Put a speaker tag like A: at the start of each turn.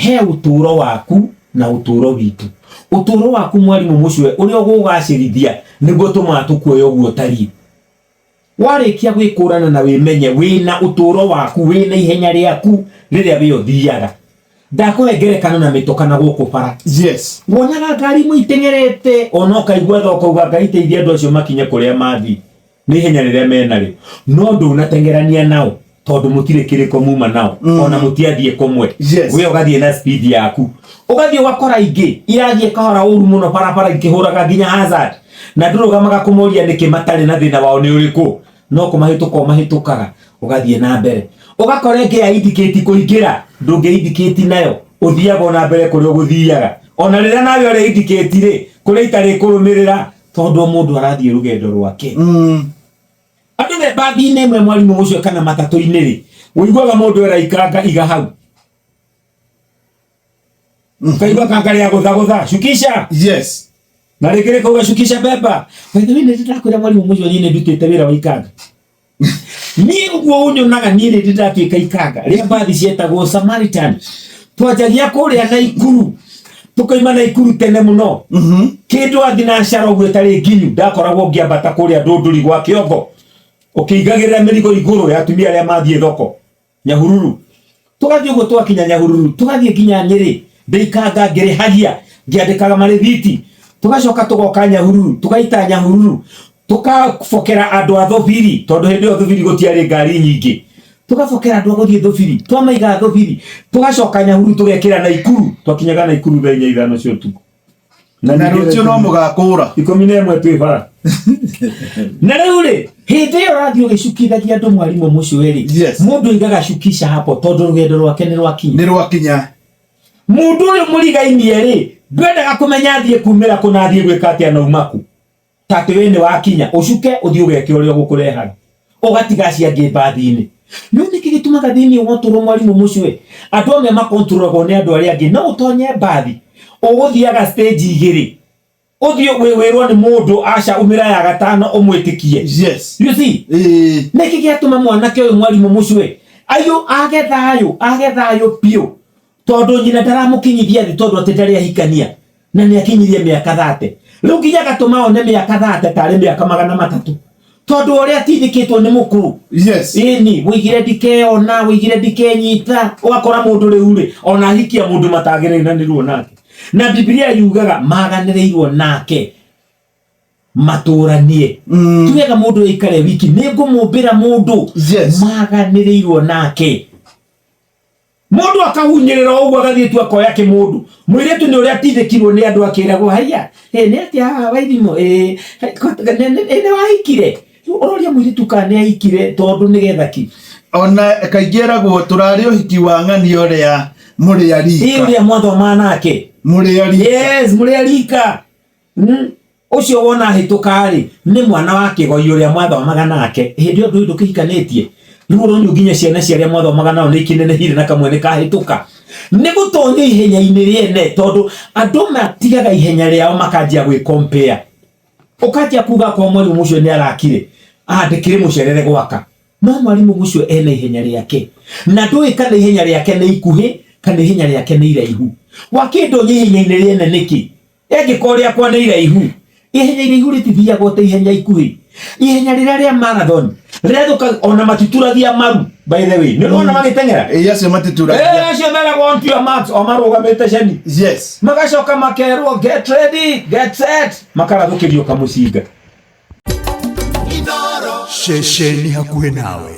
A: He ũtũũro waku na ũtũũro witũ. Ũtũũro waku mwarimũ mũcwe ũrĩa ũgũgacĩrithia nĩguo tũmaga tũkuoya ũguo ũtariĩ. Warĩkia gwĩkũrana na wĩmenye wĩna ũtũũro waku wĩna ihenya rĩaku rĩrĩa we ũthiaga. Ndakũhe ngerekano na mĩtoka na gũkũ bara. Wonaga ngari imwe iteng'erete ona ũkaigua tha ũkauga Ngai teithia andũ acio makinye kũrĩa mathiĩ nĩ ihenya rĩrĩa menarĩo. No ndũnateng'erania nao tondũ mũtirĩ kĩrĩko muma nao ona mũtiathiĩ kũmwe. We ũgathiĩ na speed yaku. Ũgathiĩ ũgakora ingĩ irathiĩ kahora ũru mũno barabara ikĩhũraga nginya hazard na ndũrũgamaga kũmoria nĩkĩ matarĩ na thĩna wao nĩ ũrĩkũ no kũmahĩtũka ũmahĩtũkaga ũgathiĩ na mbere. Ũgakora ĩngĩ ya indicate kũingĩra ndũngĩ indicate nayo ũthiaga ona mbere kũrĩa ũgũthiaga. Ona rĩrĩa nawe ũrĩa indicate rĩ kũrĩa itarĩ kũrũmĩrĩra tondũ o mũndũ arathiĩ rũgendo rwake. Andũ me mbathi-inĩ ĩmwe mwarimũ ũcio kana matatũ-inĩ rĩ ũiguaga mũndũ era ikanga iga hau ukaigua kanga rĩa gũthagũtha shukisha na rĩngĩ rĩkauga shukisha beba. By the way nĩ ndĩrakwĩra mwarimũ mũcio niĩ nĩ ndutĩte wĩra wa ikanga. Niĩ ũguo ũnyonaga niĩ nĩ ndĩratuĩka ikanga rĩa mbathi cietagwo Samaritan. Twanjagia kũrĩa Naikuru tũkoima Naikuru tene mũno kĩndũ athi na cara ũguo ĩtarĩ nginyu ndakoragwo ngĩambata kũrĩa Ndũndũri gwa Kĩongo ũkĩigagĩrĩra mĩrigo igũrũ ya atumia arĩa mathiĩ thoko Nyahururu. Tũgathiĩ ũguo twakinya Nyahururu tũgathiĩ nginya Nyĩrĩ ndĩikanga ngĩrĩhagia ngĩandĩkaga marĩthiti tũgacoka tũgoka Nyahururu tũgaita Nyahururu tũkabokera andũ a Thũbiri tondũ hĩndĩ ĩyo Thũbiri gũtiarĩ ngari nyingĩ tũgabokera andũ a gũthiĩ Thũbiri twamaiga Thũbiri tũgacoka Nyahururu tũgekĩra Naikuru twakinyaga Naikuru thaa inya ithano cia ũtukũ.
B: Na rũciũ no mũgakũra.
A: 11 twĩ bara. Na rĩu rĩ hĩndĩ ĩyo ũrathiĩ ũgĩcukithagia andũ mwarimũ mũcio rĩ mũndũ oigaga cukisha hapo tondũ rũgendo rwake nĩ rwakinya.
B: Nĩ rwakinya.
A: Mũndũ ũyũ mũrigainie rĩ ndwendaga kũmenya athiĩ kumĩra kũ na athiĩ gwĩka atĩa na uma kũ. Ta atĩ we nĩ wakinya ũcuke ũthiĩ ũgeke ũrĩa ũgũkũrehaga ũgatiga acio angĩ mbathi-inĩ. No nĩkĩ gĩtũmaga thĩinĩ wa ũtũũro mwarimũ mũcio andũ amwe makontrolagwo nĩ andũ arĩa angĩ no ũtonye mbathi ũgũthiaga stage igĩrĩ ũthiĩ wĩrwo nĩ mũndũ aca umĩra ya gatano ũmwĩtĩkie. You see? Nĩkĩ gĩatũma mwanake ũyũ mwarimũ mũcwe ayũ age thayũ age thayũ biũ tondũ nyina ndaramũkinyithia thĩ tondũ atĩ ndarĩ ahikania na nĩ akinyirie mĩaka thate rĩu nginya agatũma one mĩaka thate tarĩ mĩaka 300 tondũ ũrĩa atindĩkĩtwo nĩ mũkũrũ. Ĩni wĩigire ndikeona wĩigire ndikenyita ũgakora mũndũ rĩu rĩ ona ahikia mũndũ matagĩrĩranĩrwo nake na Biblia yugaga maganĩrĩirwo nake matũranie. Ti wega mũndũ aikare wiki nĩ ngũmũmbĩra mũndũ maganĩrĩirwo nake. Mũndũ akahunyĩrĩra ũguo agathiĩ tu akoya kĩmũndũ. Mũirĩtu nĩ ũrĩa atindĩkirwo nĩ andũ akĩragwo haiya ĩ nĩ atĩa haha Wairimũ ĩ nĩ wahikire. Ũroria mũirĩtu kana nĩ ahikire tondũ nĩgetha ki.
B: Ona kaingĩ eragwo tũrarĩ ũhiki wa ng'ania ũrĩa mũrĩ a rika.
A: Ĩ ũrĩa mwathomaga nake.
B: Mũrĩ a rika.
A: Yes, mũrĩ a rika. Ũcio wona ahĩtũka rĩ nĩ mwana wa kĩgoi ũrĩa mwathomaga nake hĩndĩ ĩyo ndũĩ ndũkĩhikanĩtie. Rĩu ũronio nginya ciana cia arĩa mwathomaga nao nĩ ikĩnenehire na kamwe nĩ kahĩtũka. Nĩ gũtonya ihenya-inĩ rĩene tondũ andũ matigaga ihenya rĩao makanjia gwĩ compare. Ũkanjia kuga kwa mwarimũ ũcio nĩ arakire, ah ndĩkĩrĩ mũcerere gwaka. No mwarimũ ũcio ena ihenya rĩake na ndũĩ kana ihenya rĩake nĩ ikuhĩ kana ihenya rĩake nĩ iraihu. Wakĩndonya ihenya-inĩ rĩene nĩkĩ? Angĩkorwo rĩakwa nĩ iraihu, ihenya iraihu rĩtithiagwo ta ihenya ikuhĩ. Ihenya rĩrĩa rĩa marathon rĩrathũka ona matituragia maru by the way. Nĩ ũrona magĩteng'era?
B: Ĩĩ acio matituragia.
A: Ĩĩ acio meragwo on to your marks o marũgamĩte ceni. Magacoka makerwo get ready, get set, makarathũkĩrio kamũcinga.
C: Ceceni hakuhĩ nawe.